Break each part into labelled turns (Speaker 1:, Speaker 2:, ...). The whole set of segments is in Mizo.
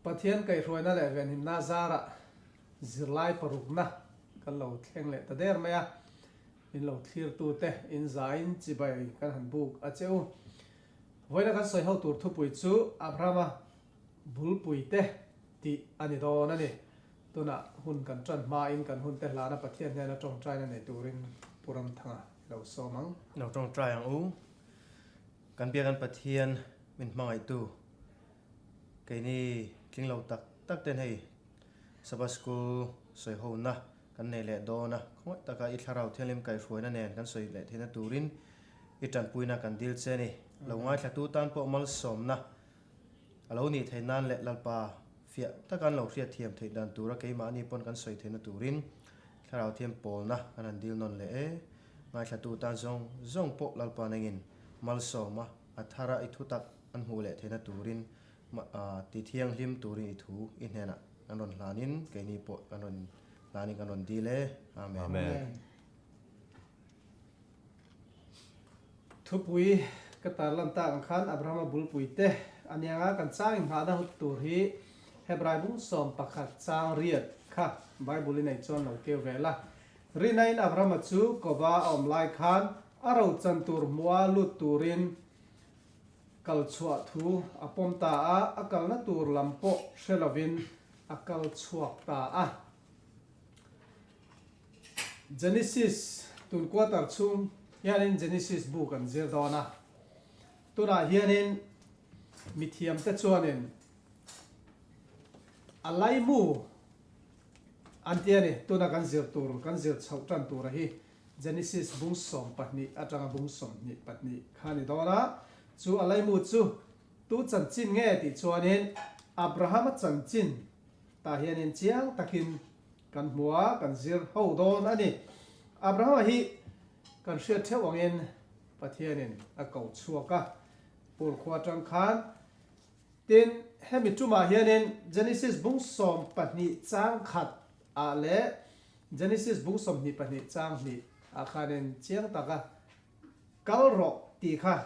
Speaker 1: Pathian kaihhruaina leh venhimna zarah zirlai parukna kan lo thleng leh ta der mai a, min lo thlirtute in zain chibai kan han buk a che u. Vawiina kan sawi ho tur thupui chu Abrahama bulpuite tih a ni dawn a ni. Tunah hun kan tan hmain kan hunte hlana Pathian hnena tawngtaina nei turin Pu Ramthanga i lo sawm ang.
Speaker 2: Lo tawngtai ang u. Kan biakan Pathian min hmangaihtu keini tling lo tak tak ten hei Sabbath School sawi hona kan nei leh dawn a, khawngaih taka i thlarau thianghlim kaihhruaina nen kan sawi leh theihna turin i tanpuina kan dil che a ni. Lo ngaithlatu tan pawh malsawmna a lo nih theih nan leh Lalpa fiah taka an lo hriatthiam theih dan tura keimahni pawn kan sawi theihna turin thlarau thiam pawlna kan han dil nawn leh e. Ngaithlatu tan zawng zawng pawh Lalpa nengin malsawma a thara i thutak an hmuh leh theihna turin ti thianghlim turin i thu i hnenah kan rawn hlanin keini pawh kan rawn hlanin kan rawn dil e. Amen.
Speaker 1: Amen. Thupui ka tarlan tak ang khan Abrahama bulpui te a nia nga kan chang inghahna hut tur hi Hebrai bung 11 chang riat kha Bible in ei chuan lo keu ve la. Rinain Abrahama chu kova a awm lai khan a ro chan tur hmua lut turin kal chhuah thu a pawm ta a, a kalna tur lam pawh hre lovin a kal chhuak ta a. Genesis, Tun quarter chhung hianin Genesis bu kan zir dawn a. Tunah hianin mithiamte chuanin a laimu an ti a ni. Tuna kan zir tur, kan zir chhoh tan tura hi Genesis bung 12 atanga bung 22 kha a ni dawn a. Chu a laimu chu tu chanchin nge tih chuanin Abrahama chanchin tah hianin chiang takin Kan hmu a, kan zir ho dawn a ni. Abrahama hi kan hriat theuh angin Pathianin a ko chhuak a, Ur khua atang khan. Tin, hemi tumah hianin Genesis bung 12 chang khat ah leh Genesis bung 22 chang hnih ah khanin chiang taka kal rawh tih kha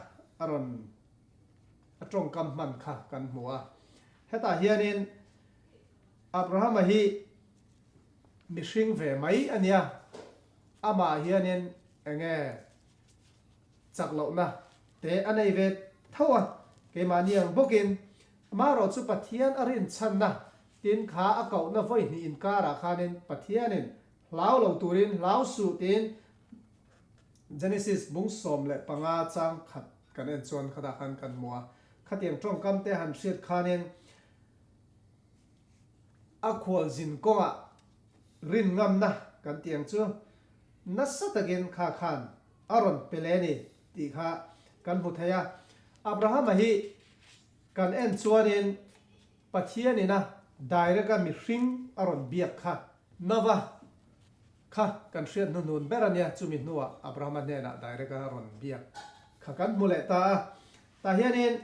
Speaker 1: a rawn a tawngkam hman kha kan hmu a. Hetah hianin Abrahama hi mihring ve mai a nia, amah hianin enge chak lohna te a nei ve tho a, keimahni ang bawkin amaherawh chu Pathian a rinchhanna tin kha a kohna vawi hnih inkarah khanin Pathianin hlau lo turin hlau suh tiin Genesis bung 15 chang khat kan en chuan khatah khan kan hmu a, khatiang tawngkam te han hriat khanin A khualzin kawngah rin ngamna kan tih ang chu nasa takin kha khan a rawn pe leh a ni tih kha kan hmu thei a. Abrahama hi kan en chuanin Pathianin a direct a mihring a rawn biak kha Nova kha kan hriat hnuhnun ber a nia, chumi hnuah Abrahama hnenah direct a rawn biak kha kan hmu leh ta a. Tah hianin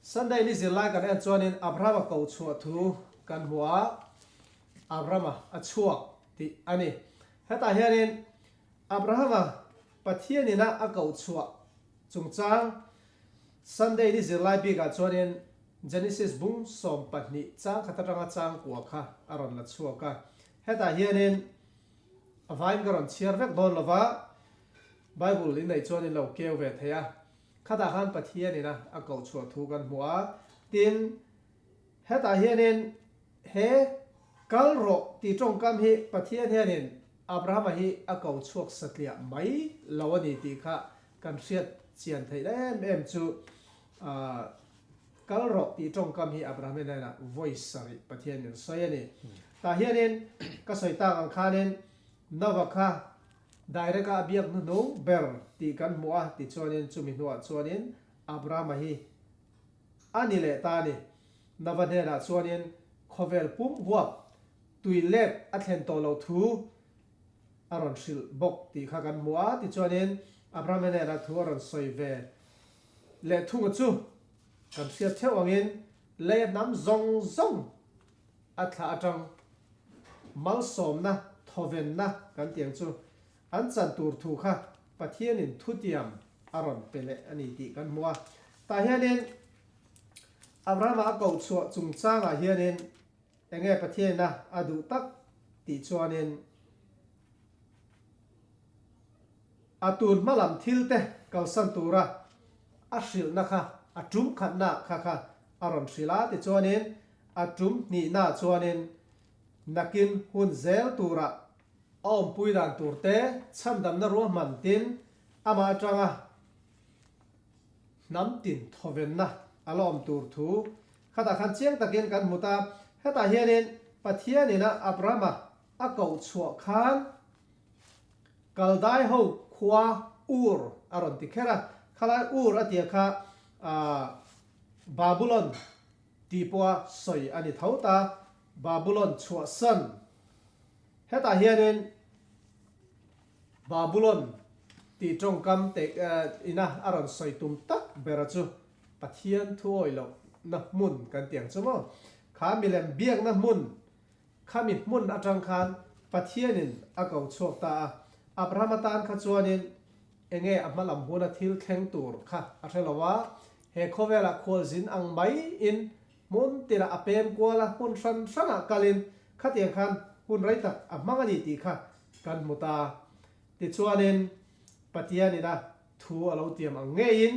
Speaker 1: Sunday ni zirlai kan en chuanin Abrahama ko chhuah thu kan hmu a, Abrahama a chhuak tih a ni. Hetah hianin Abrahama Pathian ina a koh chhuah chungchang Sunday ni zirlai bikah chuanin Genesis bung 12 chang khat atanga chang kua kha a rawn la chhuak a. Hetah hianin a vaiin ka rawn chhiar vek dawn lova, Bible in neih chuan in lo keu ve thei a. Khatah khan Pathianin a a koh chhuah thu kan hmu a, tin, hetah hianin he kal rawh tih tawngkam hi Pathian hianin Abrahama hi a ko chhuak satliah mai lo a ni tih kha kan hriat chian theih em em chu kal rawh tih tawngkam hi Abraham hnenah vawi sarih Pathianin sawi a ni. Tah hianin ka sawi tak ang khanin Nova kha Direct a a biak hnuhnung ber tih kan hmu a, tichuanin chumi hnuah chuanin Abrahama hi a ni leh ta a ni. Nova hnenah chuanin khawvel pum huap tui let a thlen tawh loh thu a rawn hrilh bawk tih kha kan hmu a, tichuanin Abrahama hnenah thu a rawn sawi ve leh thunga chu kan hriat theuh angin lei a hnam zawng zawng A thla atang malsawmna thawvenna kan tih ang chu an chan tur thu kha Pathianin thutiam a rawn pe leh a ni tih kan hmu a. Tah hianin Abrahama a koh chhuah chungchangah hianin enge Pathianina a duh tak tih chuanin a tun hma lam thil te kalsan tura a hrilhna kha a tum khatna kha kha a rawn hrilh a tichuanin a tum hnihna chuanin nakin hun zel tura a awmpui dan tur te chhandamna ruahman tin amah atanga hnam tin thawvenna a la awm tur thu khatah khan chiang takin kan hmu ta. Hetah hianin Pathianina Abrahama a koh chhuah khan Kaldai ho khua Ur a rawn ti kher a, khalai Ur a tia kha Babulon tih pawha sawi a ni tho ta, Babulon chhuahsan. Hetah hianin Babulon tih tawngkam te ina a rawn sawi tum tak bera chu Pathian thuawi lohna hmun kan ti ang chu maw? Kha milem biakna hmun, khami hmun atang khan Pathianin a ko chhuak ta a. Abraham atan kha chuanin enge a hma lam huna thil thleng tur kha a hre lo a, he khawvelah khualzin ang maiin hmun tinah a pem kual a, hmun hran hranah kalin khatiang khan hun rei tak a hmang a ni tih kha kan hmu ta. Tichuanin Pathianin a thu a lo tiam ang ngeiin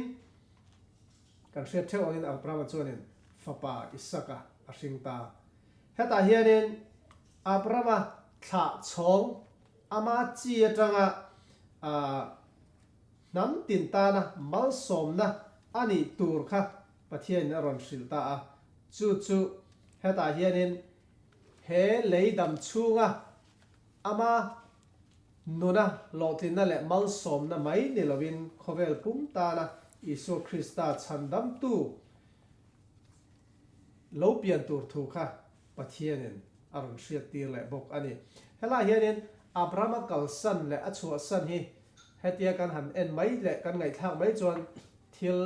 Speaker 1: kan hriat theuh angin Abrahama chuanin fapa Isaka a hring ta. Hetah hianin Abrahama thlah chhawng ama chi atanga hnam tin tana malsawmna a nih tur kha Pathianin a rawn hrilh ta a. Chu chu hetah hianin he lei dam chhunga ama nuna hlawhtlinna leh malsawmna mai ni lovin khawvel pum tana Isua Krista chhandamtu lo pian tur thu kha Pathianin a rawn hriattir leh bawk a ni. Helaiah hianin Abrahama kalsan leh a chhuahsan hi hetia kan han en mai leh kan ngaihthlak mai chuan thil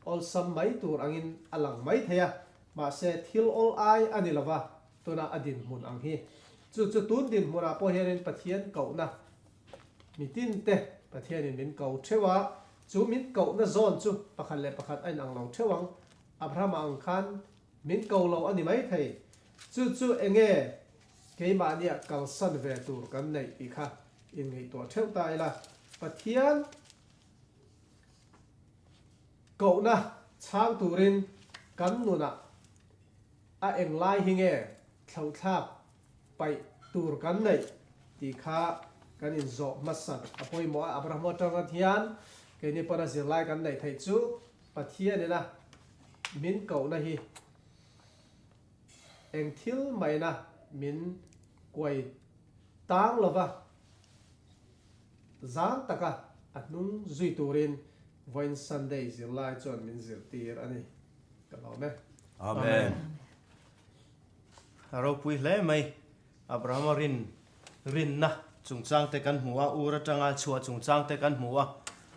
Speaker 1: awlsam mai tur angin a lang mai thei a, mahse thil awl ai a ni lova tuna a dinhmun ang hi. Chu chu tun dinhmunah pawh hianin Pathian kohna mitinte Pathianin min ko theuh a, chu min kohna zawn chu pakhat leh pakhat a inang lo theuh ang. Abrahama ang khan min ko lo a ni maithei. Chu chu enge keimahnia kalsan ve tur kan neih tih kha inngaihtuah theuh ta ila. Pathian kohna chhang turin kan nunah a englai hi nge thlauhthlak paih tur kan neih tih kha kan inzawh hmasat a pawimawh a. Abraham atanga hian keini pawn a zirlai kan neih theih chu Pathianina min kohna hi eng thil maina min kuai tang lova zang taka a hnung zui turin vawiin Sunday zirlai chuan min zirtir a ni. Ka lawm e.
Speaker 2: Amen. A ropui hle mai. Abrahama rin rinna chungchang te kan hmu a, Ur atanga chhuah chungchang te kan hmu a.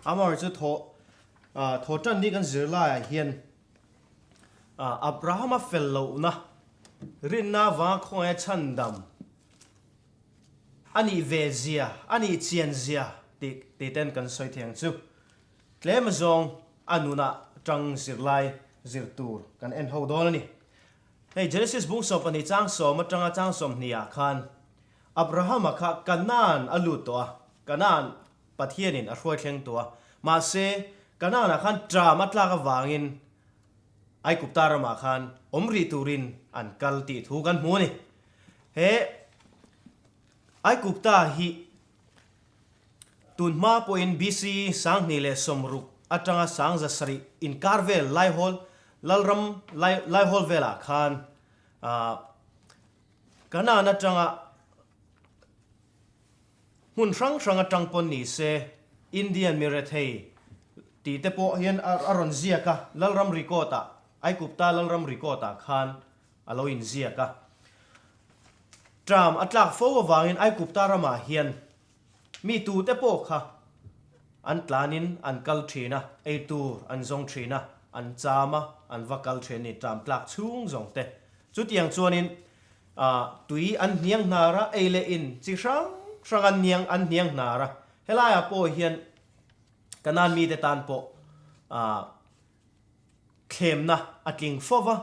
Speaker 2: Amaherawhchu chu thaw thaw tan ni kan zir laiah hian Abrahama fel lohna rinna avanga khawngaih a chhandam a nih ve zia, a nih chian zia tih tih ten kan sawi thei ang chu. Tlem azawng a nunah tang zirlai zir tur kan en ho dawn a ni. Hei Genesis bung 12 chang sawm atanga chang 20 ah khan Abrahama kha Kanaan a lut tawh a, Kanaan Pathianin a hruai thleng tawh a, mahse Kanaan ah khan ṭam a tlak avangin Aigupta ramah khan awm rih turin an kal tih thu kan hmu a ni. He Aigupta hi Tun hma pawhin BC 2060 atanga 1700 inkar vel Laihawl Lalram Laihawl velah khan Kanaan atanga hmun hrang hrang atang pawn ni se Indian mi rethei tih te pawh hian a rawn ziak a, Lalram record ah Aigupta Lalram record ah khan a lo inziak a. Ṭam a tlak fo avangin Aigupta ramah hian mi tute pawh kha an tlanin an kal ṭhin a, ei tur an zawng ṭhin a, an cham a, an va kal ṭhin a ni, ṭam tlak chhung zawng te. Chutiang chuanin tui an hniang hnar a, ei leh in chi hrang hrang an hniang an hniang hnar a. Helaiah pawh hian Kanaan mite tan pawh. thlemna a tling fo va,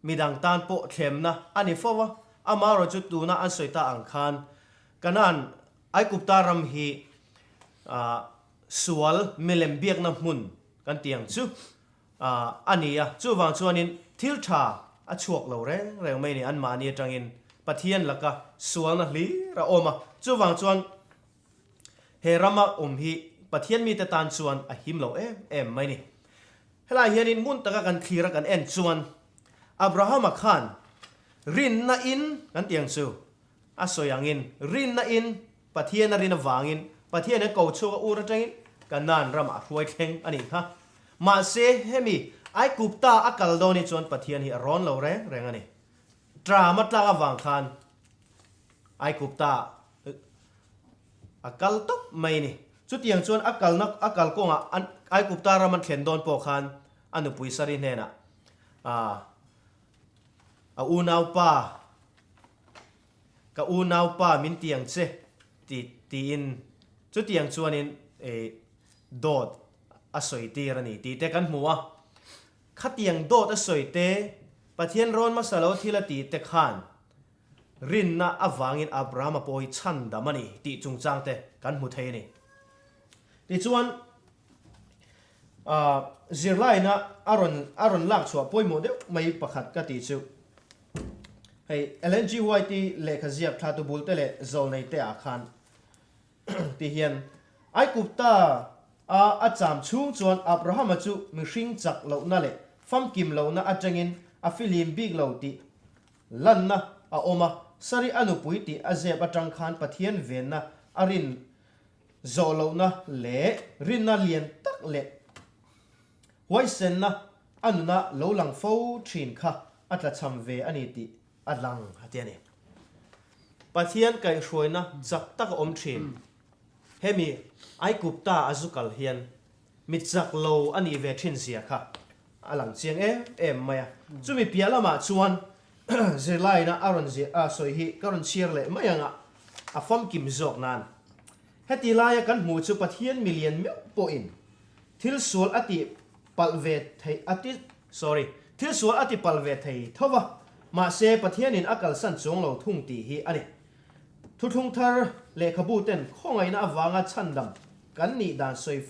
Speaker 2: midang tan pawh thlemna a ni fo va, amaherawhchu tuna an sawi ta ang khan Kanaan Aigupta ram hi sual milem biakna hmun kan tih ang chu a ni a, chuvang chuanin thil tha a chhuak lo reng reng mai a ni, anmahni atangin Pathian laka sualna hlir a awm a, chuvang chuan He rama awm hi Pathian mite tan chuan a him lo em em mai ni. Helai hianin ngun taka kan thlir a kan en chuan Abrahama khan rinna in kan tih ang chu a sawi angin rinna in Pathian a rin avangin Pathian a ko chhuak a ur atangin Kanaan ramah a hruai thleng a nih kha. Mahse hemi Aigupta a kal dawn hi chuan Pathian hi a rawn lo reng reng a ni. Tram a tlak avang khan Aigupta A kal tawp mai a ni. Chutiang chuan a kalna a kal kawngah an Aigupta ram an thlen dawn pawh khan a nupui Sari hnenah ah a unaupa ka unaupa min ti ang che ti tiin chutiang chuanin eh dawt a sawi tir a ni tih te kan hmu a. Khatiang dawt a sawi te Pathian rawn hmasa lo thil a tih te khan Rinna avangin Abrahama pawh hi chhandam a ni tih chungchang te kan hmu thei a ni. Tichuan, zirlaina a rawn a rawn lak chhuah pawimawh deuh mai pakhat ka tih chu, hei Ellen G. White-i lehkha ziak thlatu bul te leh zawlnei te ah khan ti hian, Aigupta a a cham chhung chuan Abrahama chu mihring chak lohna leh famkim lohna atangin a filim bik lo tih Lanna a awm a, Sari a nupui tih a zep atang khan Pathian venna a rin zawh lohna leh rinna lian tak leh huaisenna a nuna lo lang fo thin kha a tlachham ve a ni tih a lang a ti a ni. Pathian kaihhruaina chak tak a awm thin. Hemi Aigupta a zu kal hian Mi chak lo a nih ve thin zia kha a lang chiang em em mai a. Chumi piah lamah chuan zirlaina a rawn zir a sawi hi ka rawn chhiar leh mai ang a, a famkim zawk nan. Heti laia kan hmuh chu Pathian milian meuh pawhin thil sual a ti palh ve thei a ti sorry thil sual a ti palh ve thei tho va, mahse Pathianin a kalsan chuang lo thung tih hi a ni. Thuthlung thar lehkhabu ten khawngaihna avanga chhandam kan nih dan sawi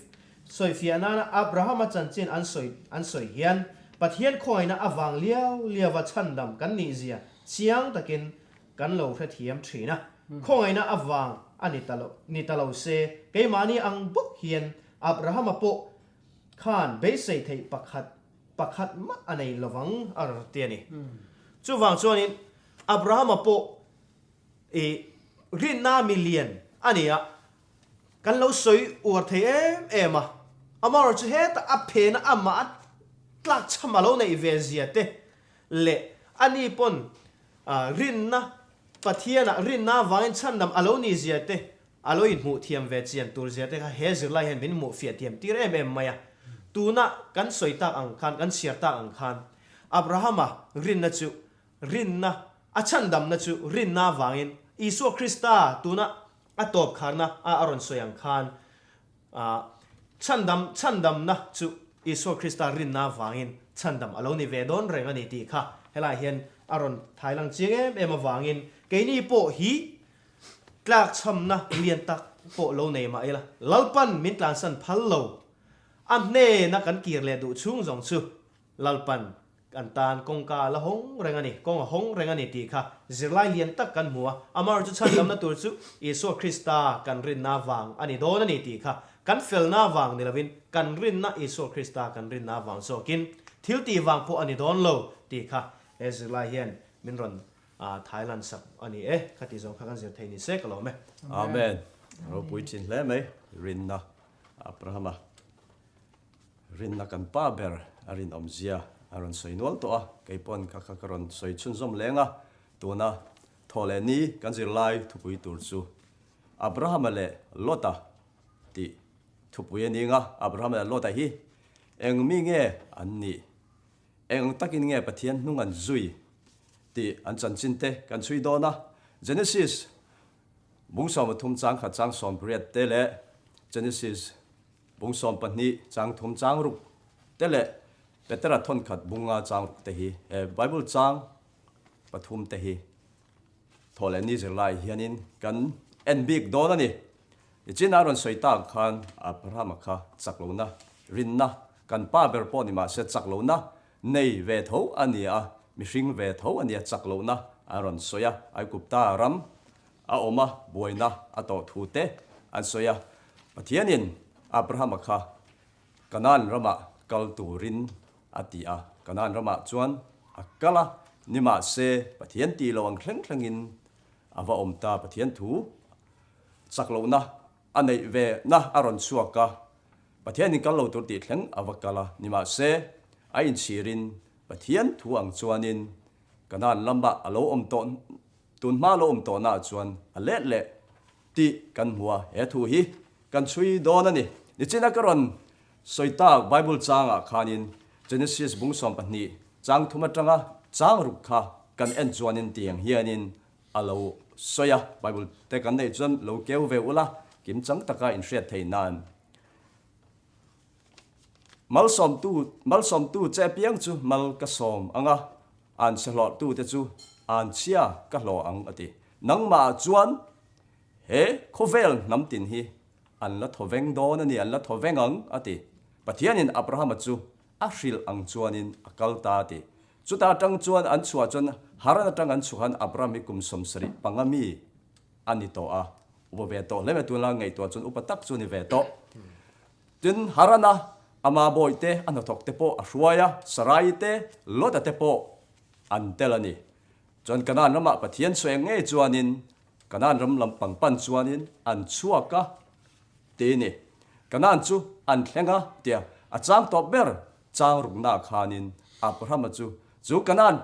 Speaker 2: sawifiah nana Abrahama chanchin an sawi an sawi hian Pathian khawngaihna avang liau liauva chhandam kan nih zia chiang takin kan lo hrethiam thin a. Khawngaihna avang a ni ta lo ni ta lo se keimahni ang bawk hian Abrahama pawh khan beisei theih pakhat pakhat mah a nei lovang a rawn ti a ni. Chuvang chuanin Abrahama pawh I rinna milian a ni a, kan lo sawi uar thei em em a, amaherawhchu heta a phena amah a tlakchham a lo neih ve zia te leh ani pawn rinna Pathianah rinna avangin chhandam a lo nih zia te a lo inhmuh thiam ve chian tur zia te kha he zirlai hian min hmuh fiah thiam tir em em mai a. Tuna kan sawi tak ang khan, kan chhiar tak ang khan Abrahama rinna chu Rinna, a chhandamna chu rinna avangin Isua Krista tuna a tawp kharna a a rawn sawi ang khan chhandam chhandamna chu Isua Krista rinna avangin chhandam a lo ni ve dawn reng a ni tih kha helaiah hian a rawn thailang chiang em em avangin keini pawh hi tlakchhamna lian tak pawh lo nei mah ila Lalpan min tlansan phal lo a hnena kan kir leh duh chhung zawng chu Lalpan kan tan kawngka a la hawng reng a ni, kawng a hawng reng a ni tih kha zirlai lian tak kan hmu a, amaherawhchu chhandamna tur chu Isua Krista kan rinna vang a ni dawn a ni tih kha kan felna vang ni lovin kan rinna Isua Krista kan rinna vang zawkin thil tih vang pawh a ni dawn lo tih kha he zirlai hian min rawn thailan sak a ni e, khati zawng kha kan zir thei ni se ka lawm e.
Speaker 3: Amen. Ropui thin hle mai rinna Abrahama. Rinna kan pa ber a rinawmzia a rawn sawi nual tawh a, kei pawn kha kha ka rawn sawi chhunzawm leng a, tuna thaw leh ni kan zirlai thupui tur chu Abrahama leh Lota tih thupui a ni ang a, Abrahama leh Lota hi eng mi nge an nih, eng takin nge Pathian hnung an zui tih an chanchin te kan chhui dawn a, Genesis bung 33 chang khat chang 18 te leh Genesis Bung 12 chang thum chang ruk te leh Petera thawnkhat bunga chang ruk te hi, he Bible chang pathum te hi thaw leh ni zirlai hianin kan en bik dawn a ni. Nichin a rawn sawi tak khan Abrahama kha chak lohna, rinna, kan pa ber pawh ni mahse chak lohna nei ve tho a ni a, mihring ve tho a nia chak lohna an rawn sawi a, Aigupta ram a awm a, buaina a tawh thu te an sawi a. Pathianin Abrahama kha Kanaan ramah kal turin a ti a, Kanaan ramah chuan a kal a, nimahse Pathian tih loh ang thleng thlengin a va awm ta, Pathian thu chak lohna a neih ve na a rawn chhuak a, Pathianin kal lo tur tih thleng a va kal a, nimahse a inchhirin Pathian thu ang chuanin Kanaan lamah a lo awm tawh, tun hma lo awm tawhnaah chuan a let leh tih kan hmu a, he thu hi kan chhui dawn a ni. Nichina ka rawn sawi tak Bible changah khanin Genesis bung 12 chang thum atanga chang ruk kha kan en chuanin tiang hianin a lo sawi a, Bible te kan neih chuan lo keu ve ula kimchang taka inhriat theih nan. Malsawmtu, malsawmtu che apiang chu mal ka sawm ang a, an chhe hlawhtute chu an chhia ka hlawh ang, a ti. Nangmahah chuan he khawvel hnam tin hi an la thaw veng dawn a ni, an la thaw veng ang, a ti. Pathianin Abrahama chu a hrilh ang chuanin a kal ta, a ti. Chuta atang chuan an chhuah chuan Haran atang an chhuahan Abraham hi kum 75 mi a ni tawh a, upa ve tawh hle mai, tunlai ngaihtuah chuan upa tak chu a ni ve tawh. Tin, Harana ama bawihte a hnathawk te pawh a hruai a, Sarai te, Lota te pawh an tel a ni. Chuan Kanaan ramah Pathian sawi ang ngei chuanin Kanaan ram lampang pan chuanin an chhuak a ti ni. Kanaan chu an thleng a tia a chang tawp ber chang rukna khanin Abrahama chu chu Kanaan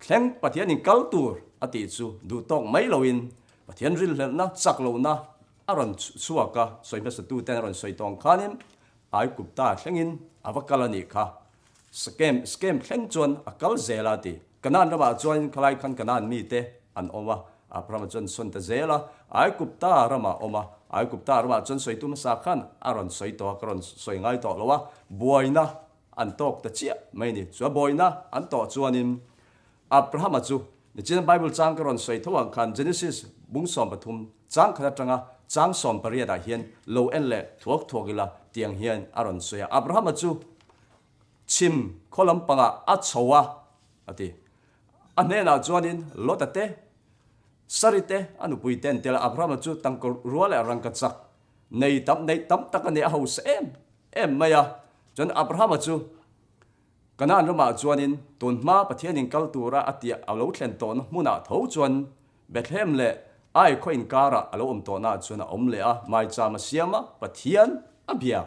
Speaker 3: thleng Pathianin kal tur a tih chu duh tawk mai loin Pathian rilhlelhna chak lohna A rawn chhuak a, sawi hmasatuten a rawn sawi tawng khanin Aigupta thlengin a va kal a nih kha. Skem, Skem thleng chuan a kal zel a ti. Kanaan ramah chuanin khalai khan Kanaan mite an awm a, Abrahama chuan sawn ta zel a, Aigupta ramah awm a, Aigupta ramah chuan sawitu hmasa khan a rawn sawi tawh a, ka rawn sawi ngai tawh lo a, buaina an tawk ta chiah mai a ni. Chua buaina an tawh chuanin Abrahama chu nichin Bible chang ka rawn sawi tho ang khan Genesis bung 13 chang khat atanga chang 18 ah hian lo en leh thuak thuak ila tiang hian a rawn sawi a. Abrahama chu chhim khaw lampangah a chho a, a ti. A hnenah chuanin Lota te, Sari te, a nupui te an tel a. Abrahama chu tangka rua leh rangka chak nei tam nei tam tak a nei a hausa em em mai a. Chuan Abrahama chu Kanaan ramah chuanin tun hma Pathianin kal tura a tih a lo thlen tawhna hmunah tho chuan Bethlehem leh Ai khaw inkarah a lo awm tawhnaah chuan a awm leh a, maicham a siam a, Pathian a bia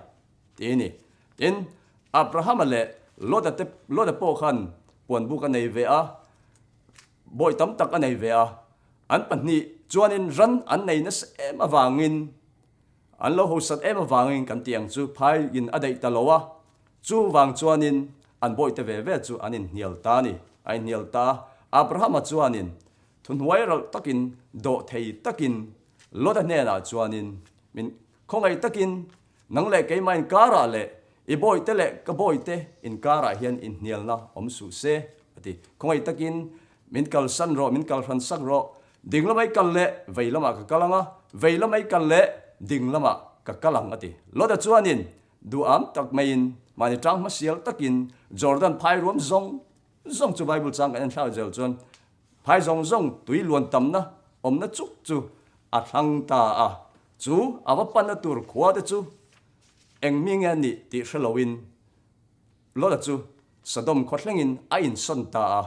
Speaker 3: ti a ni. Tin, Abrahama leh Lota te Lota pawh khan puanbuk a nei ve a, bawi tam tak a nei ve a, an pahnih chuanin ran an nei nasa em avangin an lo hosat em avangin kan tih ang chu phaiin a daih ta lo a, Chuvang chuanin an bawihte ve ve chu an inhnial ta a ni. A inhnial ta a, Abrahama chuanin thuhnuai ralh takin, dawhthei takin Lota hnenah chuanin, Min khawngaih takin nang leh keimah inkarah leh i bawihte leh ka bawihte inkarah hian inhnialna awm suh se, a ti. Khawngaih takin min kalsan rawh, min kalhran sak rawh. Ding lamah i kal leh vei lamah ka kal ang a, vei lamah i kal leh ding lamah ka kal ang, a ti. Lota chuanin Duham tak maiin mahni tang hmasial takin Jordan phai ruam zawng zawng chu Bible chang kan en thlak zel chuan phai zawng zawng tui luan tamna awmna chuk chu a thlang ta a, chu a va panna tur khua te chu eng mi nge a nih tih hre loin Lota chu Sodom khaw thlengin a insawn ta a,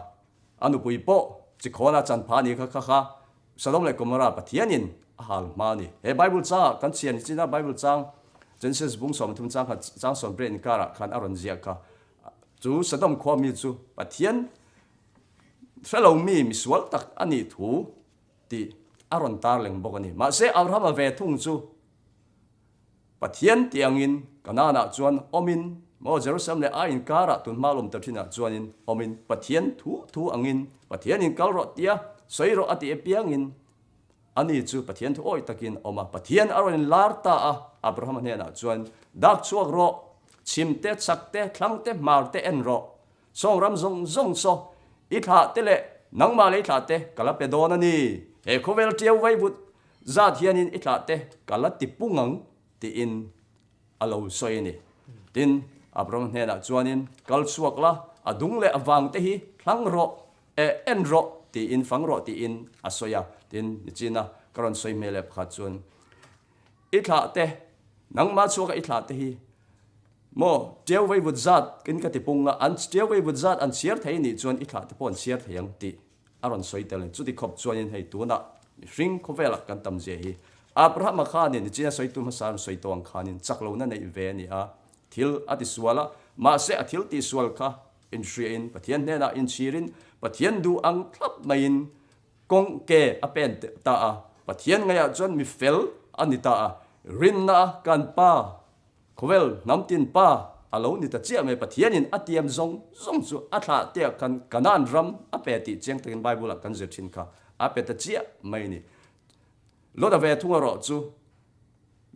Speaker 3: a nupui pawh Chikhawna chanpha a nih kha kha kha Sodom leh Gomorrah Pathianin a hal hma a ni. He Bible changah kan chhiar ni chin a, Bible chang Genesis bung 30 chang khat chang 18 inkarah khan a rawn ziah kha. Chu Sodom khua mi chu Pathian hre lo mi misual tak a nih thu tih a rawn tar leng bawk a ni. Mahse Abrahama ve thung chu Pathian tih angin Kanaanah chuan awmin, maw Jerusalem leh a inkarah tun hma lawm ta thinah chuanin awmin Pathian thu thu angin Pathianin kal rawh tia sawi rawh a ti apiangin ani chu Pathian thu awih takin a awm a. Pathian a rawn inlar ta a, Abrahama hnenah chuan, Dak chhuak rawh! Chhim te, chhak te, thlang te, hmar te en rawh. Sawng ram zawng zawng saw i thlah te leh nangmah lei thlah te ka la pe dawn a ni. He khawvel ṭiau vaivut zat hianin i thlah te ka la ti pung ang tiin a lo sawi a ni. Tin, Abraham hnenah chuanin, Kal chhuak la, a dung leh a vang te hi thlang rawh, eh, en rawh tiin fang rawh tiin a sawi a. Tin, nichina ka rawn sawi hmel leh pakhat chuan, I thlah te, nangmah chhuaka i thlah te hi maw ṭiau vaivut zat in ka ti pung a, an ṭiau vaivut zat an chhiar thei nih chuan i thlah te pawh an chhiar thei ang tih a rawn sawi tel a ni. Chuti khawp chuanin hei tunah mihring khawvelah kan tam zia hi Abrahama khanin nichina sawitu hmasa rawn sawi tawh ang khanin chak lohna neih ve a ni a, thil a tisual a, mahse a thil tihsual kha inhriain Pathian hnenah inchhirin Pathian duh ang thlap maiin Kawng ke a pen ta a, Pathian ngaihah chuan mi fel a ni ta a, rinna a kan Pa, khawvel hnam tin Pa a lo ni ta chiah mai. Pathianin a tiam zawng zawng chu a thlah te khan Kanaan ram a pe tih chiang takin Bible-ah kan zir thin kha a pe ta chiah mai a ni. Lawta ve thung erawh chu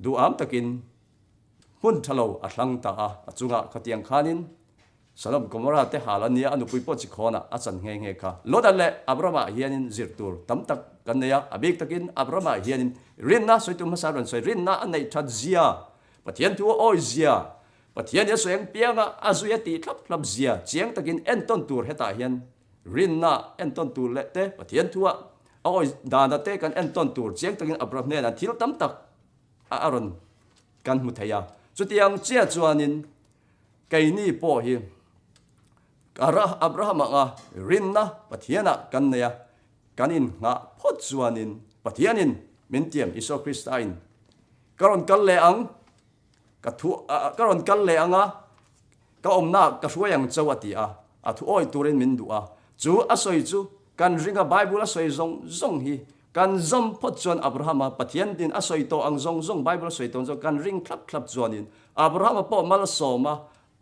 Speaker 3: duham takin hmun tha lo a thlang ta a, a chungah khatiang khanin Sodom Gomorrah te hal a nia, a nupui pawh chi khawnah a chan nghe nghe kha. Lota leh Abraham-ah hianin zir tur tam tak kan nei a, a bik takin Abraham-ah hianin rinna sawitu hmasa rawn sawi, rinna a neih that zia, Pathian thu a awi zia, Pathian hi a sawi ang pianga a zui a tih thlap thlap zia chiang takin entawn tur hetah hian rinna entawn tur leh te Pathian thu a awi dana te kan entawn tur chiang takin Abraham hnenah thil tam tak a rawn kan hmu thei a. Chutiang chiah chuanin Keini pawh hi Abraham anga rinna Pathianah kan nei a, kan innghah phawt chuanin Pathianin min tiam Isua Kristain ka rawn kal leh ang, ka thu ka rawn kal leh ang a, ka awmnaah ka hruai ang cho a ti a, a thu awi turin min duh a. Chu a sawi chu kan ring a, Bible a sawi zawng zawng hi kan zawm phawt chuan Abrahama Pathian din a sawi tawh ang zawng zawng, Bible a sawi tawh ang zawng kan ring thlap thlap chuanin Abrahama pawh malsawma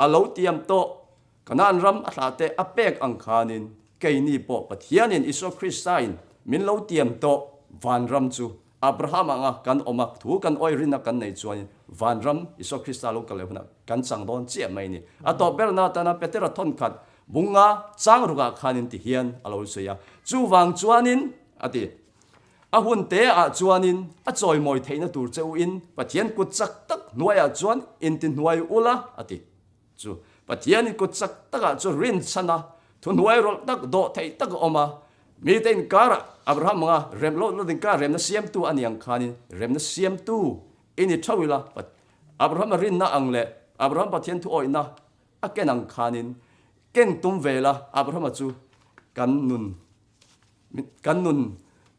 Speaker 3: a lo tiam tawh Kanaan ram a thlah te a pek ang khanin keini pawh Pathianin Isua Kristain min lo tiam tawh vanram chu Abraham anga kan awm a, thu kan awi rinna kan nei chuanin vanram Isua Krista lo kal leh hunah kan chang dawn chiah mai a ni. A tawp berna atana Petera thawnkhat bunga chang rukah khanin ti hian a lo sawi a, chuvang chuanin a ti. A hun te ah chuanin a chawimawi theihna tur che u in Pathian kut chak tak hnuaiah chuan intihnuai ula a ti. Chu Pathianin kut chak takah chu rinchhan a, thuhnuai rawlh tak dawh theih tak a awm a. Mite inkarah Abraham anga rem loh loh inkar remna siamtu a ni ang khanin remna siamtu i ni theuh ila. Abraham-a rinna ang leh Abraham Pathian thuawihna a ken ang khanin ken tum ve la Abraham-a chu kan nun Kan nun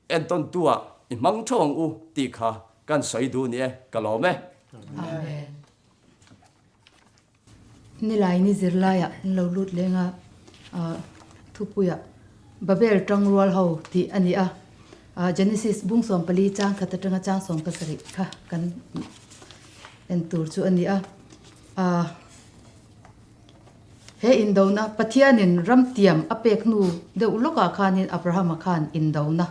Speaker 3: entawntu ah i hmang theuh ang u tih kha kan sawi duh ni e, ka lawm e.
Speaker 4: Amen. Nilai ni zirlaiah an lo lut leng a, thupuiah Babel tangrual ho tih a ni a, Genesis bung 14 chang khat atanga chang 17 kha kan en tur chu a ni a. He indona Pathianin ramtiam a pek hnu deuh lawkah khanin Abrahama khan indona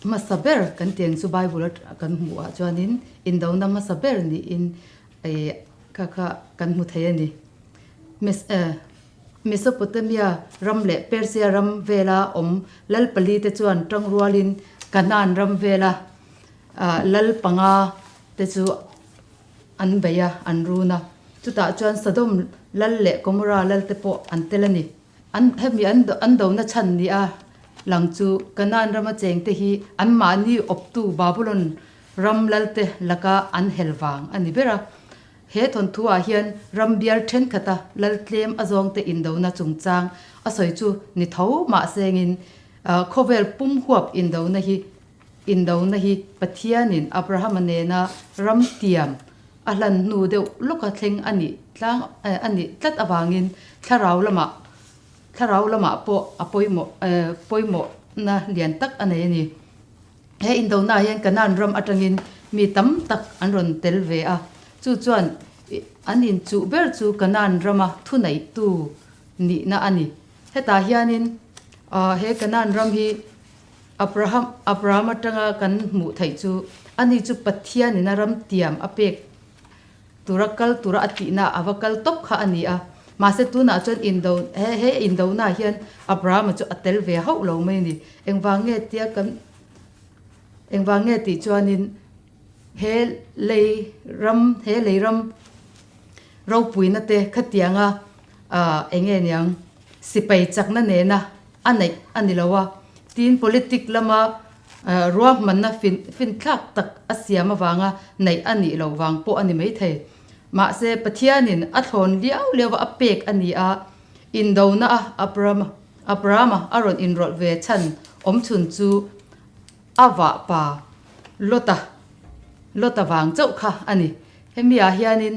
Speaker 4: hmasa ber kan tih ang chu Bible a kan hmuh ah chuanin indona hmasa ber niin kha kha kan hmu thei a ni. Mesopotamia ram leh Persia ram vela awm lal pali te chuan tangrualin Kanaan ram vela lal panga te chu an bei a, an run a. Chutah chuan Sodom lal leh Gomorrah lal te pawh an tel a ni. An hemi an an dona chhan ni a lang chu Kanaan rama cheng te hi anmahni awptu Babulon ram lal te laka an hel vang a ni ber a. He thawnthu ah hian ram bial thenkhat a lal tlem a zawng te indona chungchang a sawi chu ni tho mahsengin khawvel pum huap indona hi Indona hi Pathianin Abrahama nena ram tiam a hlan hnu deuh lawka thleng a nih tlang a nih tlat avangin thlarau lamah thlarau lamah pawh a pawimawh pawimawhna lian tak a nei a ni. He indonaah hian Kanaan ram atangin mi tam tak an rawn tel ve a, chu chuan an inchuh ber chu Kanaan rama thuneihtu nihna a ni. Hetah hianin he Kanaan ram hi Abraham, Abraham atanga kan hmuh theih chu ani chu Pathianin a ram tiam a pek. tura kal tura a tihna a va kal tawp kha a ni a. Mahse tunah chuan indo he he indonaah hian Abrahama chu a tel ve hauh lo mai a ni. Engvang nge tia kan engvang nge tih chuanin he lei ram he lei ram ropuina te khatianga ah eng nge niang sipai chakna nena a neih a ni lo a. Tin politic lama ruahmanna fin finthlak tak a siam avanga neih a nih loh vang pawh a ni maithei. Mahse Pathianin a thlawn liau liau a a pek a ni a, indona a Abrahama Abrahama a rawn inrawlh ve chhan awmchhun chu a vahpa Lota Lota vang chauh kha a ni. Hemi ah hianin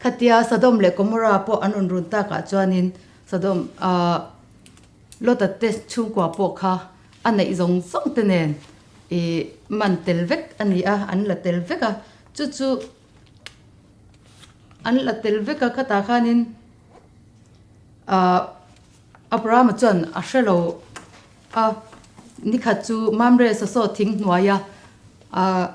Speaker 4: khatia Sodom leh Gomorrah pawh an rawn run takah chuanin Sodom ah Lota te chhungkua pawh kha a neih zawng zawng te nen ih man tel vek a ni a, an la tel vek a, chu chu an la tel vek a khatah khanin ah Abrahama chuan a hre lo a, nikhat chu Mamre sasaw thing hnuaia ah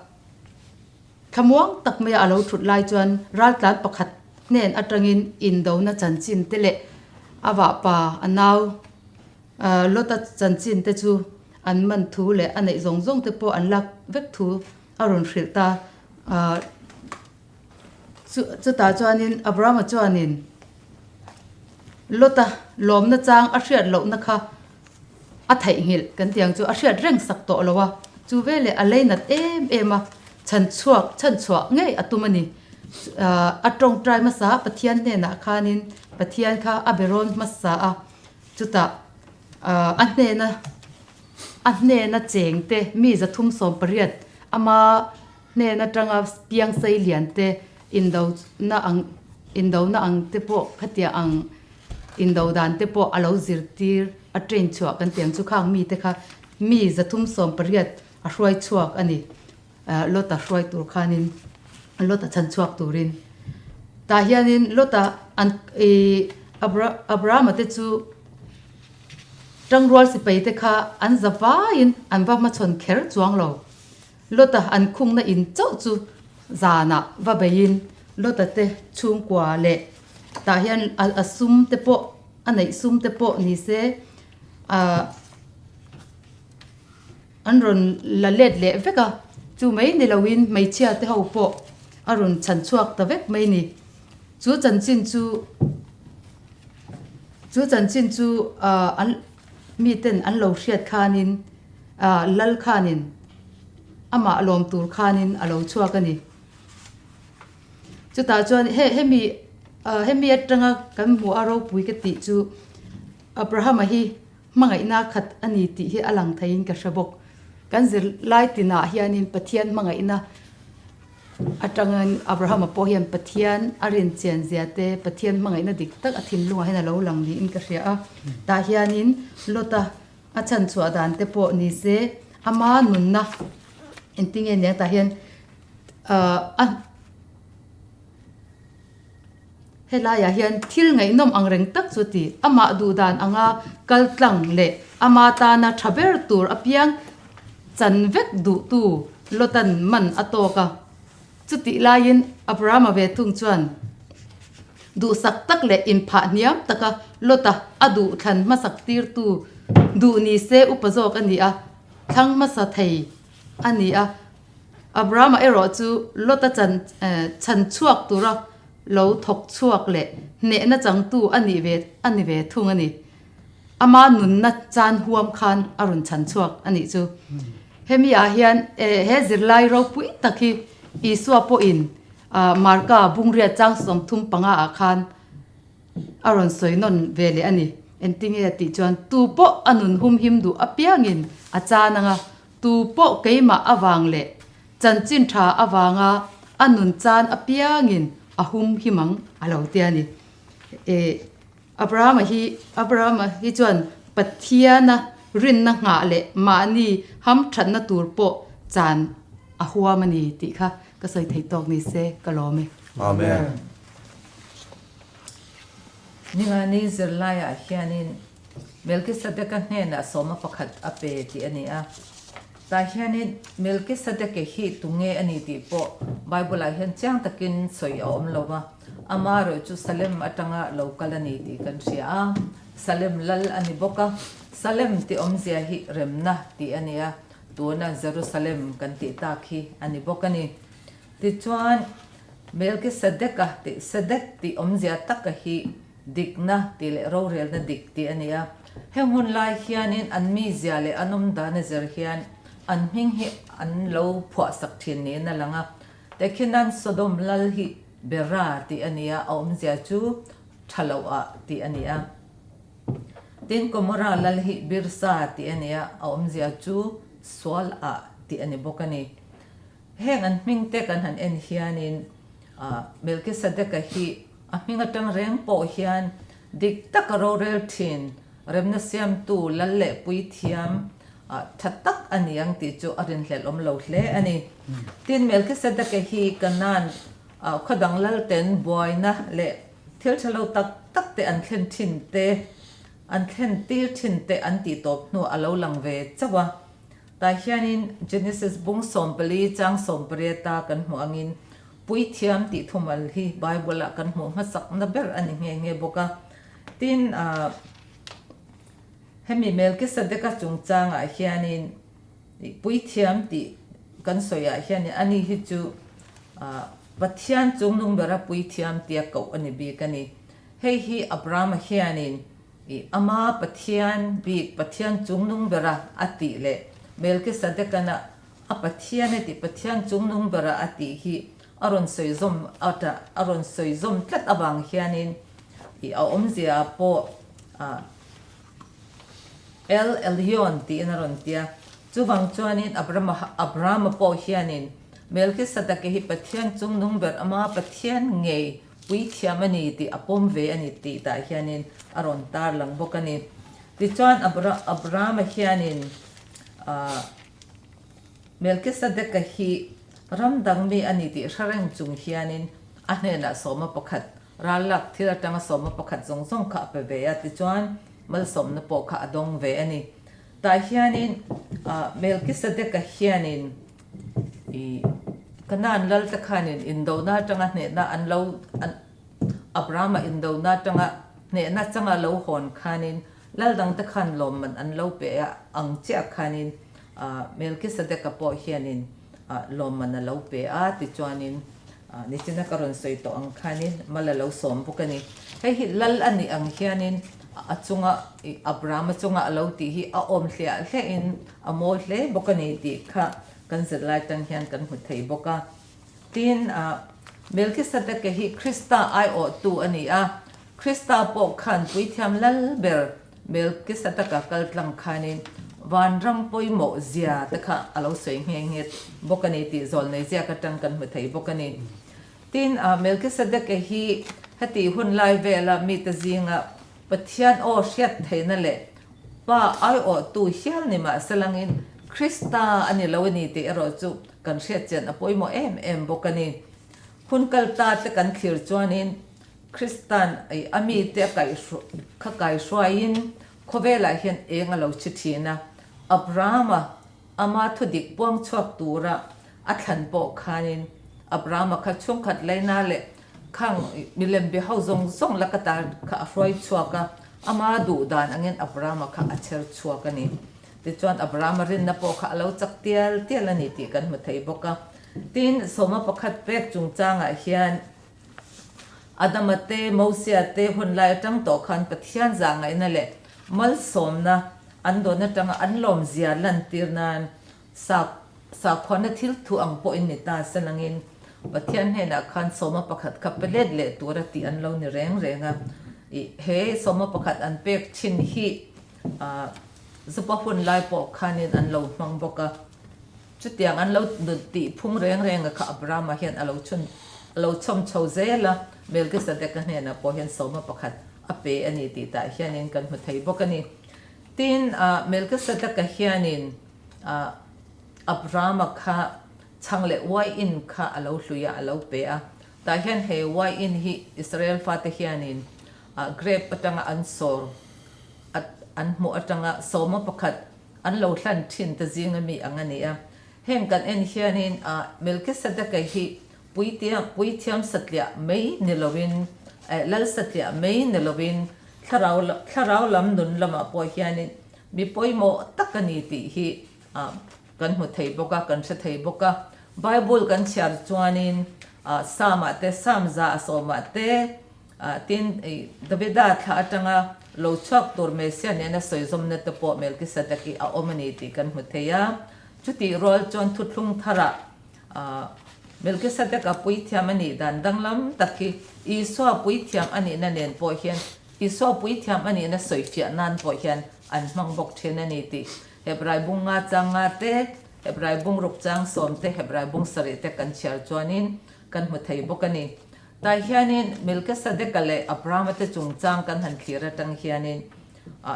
Speaker 4: Thlamuang tak maia a lo thut lai chuan raltlan pakhat hnen atangin indona chanchin te leh a vahpa a nau Lota chanchin te chu an man thu leh a neih zawng zawng te pawh an lak vek thu a rawn hrilh ta. Chutah chuanin Abrahama chuanin Lota lawmna chang a hriat lohna kha A theihnghilh kan tih ang chu a hriat reng sak tawh lo a, chu veleh a leinat em em a, chhan chhuak chhan chhuah ngei a tum a ni. A tawngtai hmasa a Pathian hnenah khanin Pathian kha a be rawn hmasa a, chutah a hnena a hnena chengte mi 380 ama hnen atanga piang sei lian te indona ang indona ang te pawh khatiang ang Indo dan te pawh a lo zirtir a train chhuah kan tih ang chu khang mite kha mi 380 a hruai chhuak a ni. Lota hruai tur khanin Lota chhan chhuak turin tah hianin Lota an ih Abrahama te chu tangrual sipai te kha an za vaiin an va hmachhawn kher chuang lo. Lota an khungna in chauh chu zanah va beiin Lota te chhungkua leh Tah hian a sum te pawh a neih sum te pawh ni se ah an rawn la let leh vek a, chu mai ni loin hmeichhia te ho pawh a rawn chhan chhuak ta vek mai ni. Chu chanchin chu chu chanchin chu ah an miten an lo hriat khanin ah lal khanin amah lawm tur khanin a lo chhuak a ni. Chutah chuan he hemi ah hemi atanga kan hmuh a ropui ka tih chu Abrahama hi hmangaihna khat a ni tih hi a lang theiin ka hre bawk. Kan zirlai tinah hianin Pathian hmangaihna atangin Abrahama pawh hian Pathian a rinchian zia te Pathian hmangaihna dik tak a thinlungah hian a lo lang niin ka hria a. Tah hianin Lota a chhanchhuah dan te pawh ni se ama nunna engtinge nia tah hian a helaiah hian thil ngaihnawm ang reng tak chu ti amah duh dan anga kal tlang leh ama tana tha ber tur apiang chan vek duhtu Lotan man a tawk a chutih laiin Abrahama ve thung chuan duhsak tak leh inphah hniam taka Lota a duh thlan hmasak tirtu duh ni se upa zawk a ni a thlang hmasa thei a ni a. Abrahama erawh chu Lota chan chhan chhuak tura lo thawk chhuak leh hnehna changtu a nih ve a ni ve thung a ni. Ama nunna chan huam khan a rawn chhan chhuak a nih chu. Hemi ah hian he zirlai ropui tak hi Isua pawhin Marka bungriat chang 35 ah khan a rawn sawi nawn ve leh a ni. Engtinge a tih chuan tu pawh a nun humhim duh apiangin a chan anga Tu pawh keimah avang leh chanchin tha avanga a nun chan apiangin a hum him ang a lo ti a ni. E Abrahama hi Abrahama hi chuan Pathiana rinna nghah leh mahni hamthatna tur pawh chan a huam a ni tih kha ka sawi thei tawk ni se ka lawm e.
Speaker 3: Amen.
Speaker 5: Ningani zirlaiah hianin Melkisedeka hnenah sawma pakhat a pe tih a ni a. Tah hianin Melkisedeke hi tunge a ni tih pawh Bible-ah hian chiang takin sawi a awm lo va, amaherawh chu Salem atanga lo kal a ni tih kan hria a, Salem lal a ni bawk a. Salem tih awmzia hi remna tih a ni a, tuna Jerusalem kan tih tak hi a ni bawk a ni. Tichuan, Melkisedeka tih Sedek tih awmzia taka hi dikna tih leh rorelna dik tih a ni a. Heng hun lai hianin an mizia leh an awm dan a zir hian an hming hi an lo phuahsak thin niin a lang a. Tekhinan Sodom lal hi Bera tih a ni a, a awmzia chu tha loh ah tih a ni a. Tin, Gomorra lal hi Birsa tih a ni a, a awmzia chu sual ah tih a ni bawk a ni. Heng an hming te kan han en hianin Melkisedeka hi a hming atang reng pawh hian dik taka rorel thin, remna siamtu lal leh puithiam tha tak a ni ang tih chu a rinhlelh awm lo hle a ni. Tin, Melkisedeka hi Kanaan khaw dang lalten buaina leh thil tha lo tak tak te an thlen thin te, an thlen tir thin te an tih tawp hnuah a lo lang ve chauh a. Tah hianin Genesis bung 14 chang 18 a kan hmuh angin Puithiam tih thumal hi Bible-ah kan hmuh hmasakna ber a ni nghe nghe bawk a. Tin, hemi Melkisedeka chungchangah hianin Puithiam tih kan sawiah hianin ani hi chu Pathian chungnung bera Puithiam tia koh a ni bik a ni. Hei hi Abrahama hianin I ama Pathian bik Pathian chungnung bera a tih leh Melkisadekana a Pathian a tih Pathian chungnung bera a tih hi a rawn sawi zawm a rawn sawi zawm tlat avang hianin i a awmzia ah pawh El Elyon tiin a rawn ti a. Chuvang chuanin Abrahama Abrahama pawh hianin Melkisadeke hi Pathian chungnung ber ama Pathian ngei Puithiam a ni tih a pawm ve a ni tih tah hianin a rawn tar lang bawk a ni. Tichuan Abrahama hianin Melkisedeka hi ram dang mi a ni tih hre reng chung hianin a hnenah sawma pakhat ral lak thil atanga sawma pakhat zawng zawng kha a pe ve a, tichuan malsawmna pawh kha a dawng ve a ni. Tah hianin Melkisedeka hianin I Kanaan lal te khanin indona atanga hnehna an lo Abrahama indona atanga hnehna changa lo hawn khanin lal dang te khan lawmman an lo pe a ang chiah khanin Melkisedeka pawh hianin lawmman a lo pe a tichuanin nichina ka rawn sawi tawh ang khanin mal a lo sawm bawk a ni. Hei hi lal a nih ang hianin a chunga Abrahama chunga a lo tih hi a awm hliah hliahin A mawi hle bawk a ni tih kha kan zirlai tang hian kan hmu thei bawk a. Tin, Melkisedeke hi Krista aiawhtu a ni a, Krista pawh khan puithiam lal ber Melkisedeka kal tlang khanin vanram pawimawh zia te kha a lo sawi nghe nghe bawk a ni tih zawlnei ziak atang kan hmu thei bawk a ni. Tin, Melkisedeke hi heti hun lai vela mite zinga Pathian aw hriat theihna leh Pa aiawhtu hial ni mahselangin Krista a ni lo a ni tih erawh chu kan hriatchian a pawimawh em em bawk a ni. Hun kal ta te kan thlir chuanin Krista'n a mite a kha kaihruaiin khawvelah hian eng a lo chhi thin a, Abrahama ama thudik puang chhuak tura a thlan pawh khanin Abrahama kha chhungkhat laina leh Khang milem be ho zawng zawng la ka tar kha a hruai chhuak a, ama duh dan angin Abrahama kha a chher chhuak a ni. Tichuan Abrahama rinna pawh kha a lo chak tial tial a ni tih kan hmu thei bawk a. Tin, sawma pakhat pek chungchangah hian Adama te, Mosia te hun lai atang tawh khan Pathian zahngaihna leh malsawmna an dawn atanga an lawmzia lantir nan Sak, sakhuana thil thu ang pawhin ni ta se langin Pathian hnenah khan sawma pakhat kha pe let leh tura tih an lo ni reng reng a. I he sawma pakhat an pek thin hi ah zupa hun lai pawh khanin an lo hmang bawk a. Chutiang an lo tih phung reng reng a kha Abrahama hian a lo chhun a lo chhawm chho zel a, Melkisedeka hnenah pawh hian sawma pakhat a pe a ni tih tah hianin kan hmu thei bawk a ni. Tin, ah Melkisedeka hianin Ah Abrahama kha chhang leh uaiin kha a lo hlui a, a lo pe a. Tah hian he uaiin hi Israel fate hianin ah grape atanga an sawr an hmuh atanga sawma pakhat an lo hlan thin te zinga mi ang a ni a. Heng kan en hianin Melkisedeka hi puithiam puithiam satliah mai ni loin, lal satliah mai ni loin thlarau thlarau lam nun lamah pawh hianin mi pawimawh tak a ni tih hi kan hmu thei bawk a, kan hre thei bawk a. Bible kan chhiar chuanin Psalm-ah te, Psalm za a sawmah te, Tin, Davida thla atanga lo chhuak tur Messiah nena sawi zawmna te pawh Melkisedek hi a awm a ni tih kan hmu thei a. Chutih rual chuan thuthlung tharah Melkisedek-a puithiam a nih dan danglam tak hi Isua puithiam a nihna nen pawh hian Isua puithiam a nihna sawifiah nan pawh hian an hmang bawk thin a ni tih Hebrai bung nga chang nga te, Hebrai bung ruk chang sawm te, Hebrai bung sarih te kan chhiar chuanin kan hmu thei bawk a ni. Tah hianin Melkisedeka leh Abrahama te chungchang kan han thlir atang hianin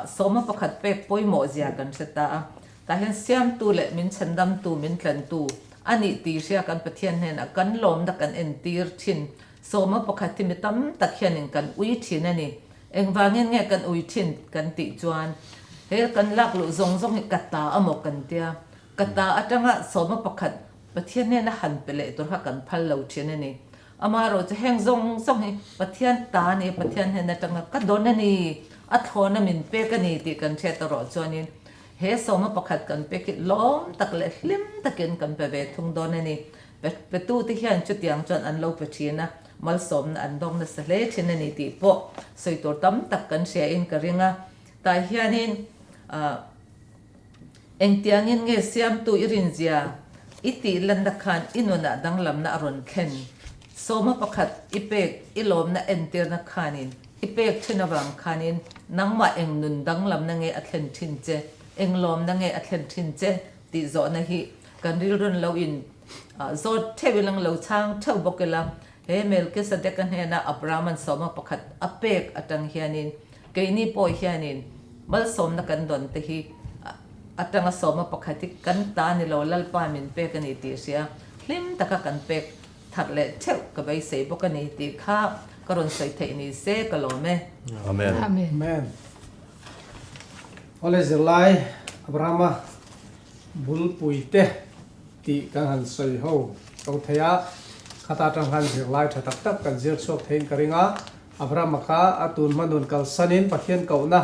Speaker 5: sawma pakhat pek pawimawh zia kan hre ta a. Tah hian Siamtu leh min chhandamtu, min tlantu a nih tih hria kan Pathian hnenah kan lawmna kan entir thin. Sawma pakhat hi mi tam tak hianin kan ui thin a ni. Engvangin nge kan ui thin kan tih chuan he kan lak luh zawng zawng hi ka ta amaw kan tia. Ka ta atanga sawma pakhat Pathian hnena han pe leh tur kha kan phal lo thin a ni. Amaherawh chu heng zawng zawng hi Pathian ta a ni, Pathian hnen atanga ka dawn a ni, a thlawna min pek a ni tih kan hriat erawh chuanin he sawma pakhat kan pek hi lawm tak leh hlim takin kan pe ve thung dawn a ni. Petute hian chutiang chuan an lo pe thin a, malsawmna an dawng nasa hle thin a ni tih pawh sawi tur tam tak kan hriain ka ring a. Tah hianin ah. Engtiangin nge siamtu i rinzia i tih lanna khan i nunah danglamna a rawn thlen? Sawma pakhat i pek i lawmna entirna khanin i pek thin avang khanin nangmah eng nun danglamna nge a thlen thin che, eng lawmna nge a thlen thin che tih zawhna hi kan rilrun lo in zawt theuh ilang lo chhang theuh bawk ila he Melkisedeka hnena Abrahama'n sawma pakhat a pek atang hianin Keini pawh hianin malsawmna kan dawn te hi atanga sawma pakhat hi kan ta ni lo Lalpa min pek a ni tih hria hlim taka kan pek that leh theuh ka beisei bawk a ni tih kha ka rawn sawi theih ni se ka lawm e.
Speaker 3: Amen.
Speaker 1: Amen. Awle zirlai Abrahama bulpui te tih kan han sawi ho to thei a, khata atang khan zirlai tha tak tak kan zir chhuak theiin ka ring a, Abrahama kha a tun hma nun kalsanin Pathian kohna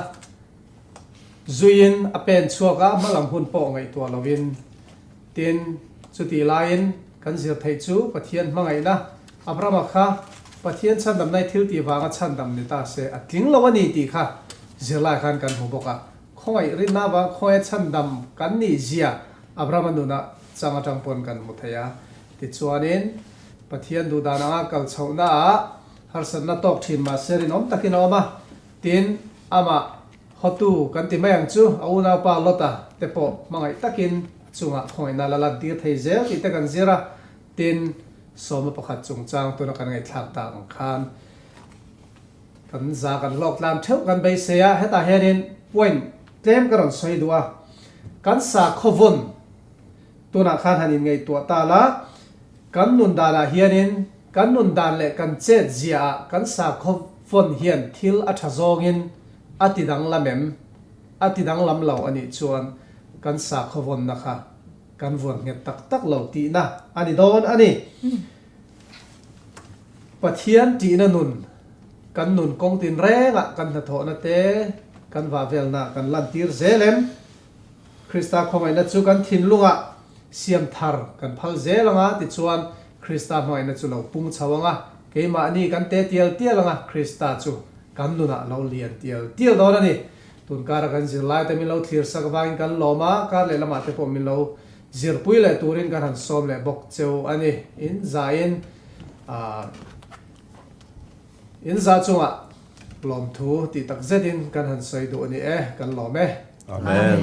Speaker 1: zuiin a pen chhuak a, hmalam hun pawh ngaihtuah lovin. Tin, chutih laiin kan zir theih chu Pathian hmangaihna Abrahama kha Pathian chhandamna i thil tih vanga chhandam ni ta se a tling lo a ni tih kha zirlai khan kan hmu bawk a. Khawngaih rinna avang khawngaih chhandam kan nih zia Abrahama nunah chang atang pawn kan hmu thei a. Tichuanin Pathian duhdan anga kal chhohnaah Harsatna tawk thin mahse rinawm takin a awm a, tin, amah hotu kan ti mai ang chu a unaupa Lota te pawh hmangaih takin a chungah khawngaihna la lantir thei zel tih te kan zir a, tin, sawma pakhat chungchang tuna kan ngaihthlak tak ang khan kan za kan hlawk tlan theuh kan beisei a, hetah hianin point tlem ka rawn sawi duh a, kan sakhaw vawn tunah khan han inngaihtuah ta la, kan nun danah hianin Kan nun dan leh kan chet zia ah kan sakhaw vawn hian thil a tha zawngin a ti danglam em? A ti danglam lo a nih chuan kan sakhaw vawnna kha kan vawn nghet tak tak lo tihna a ni dawn a ni. Pathian tihna nun, kan nun kawng tinrengah kan hnathawhna te, kan vahvelna kan lantir zel em? Krista khawngaihna chu kan thinlungah siam thar kan phal zel anga tichuan Krista hmangaihna chu lo pung chho anga, keimahni kan te tial tial anga Krista chu kan nunah lo lian tial tial dawn a ni. Tun kara kan zirlai te min lo thlir sak vangin kan lawm a, kar leh lamah te pawh min lo zirpui leh turin kan han sawm leh bawk cheu a ni. In zain ah in za chungah lawmthu tih tak zetin kan han sawi duh a ni e, kan lawm e.
Speaker 3: Amen.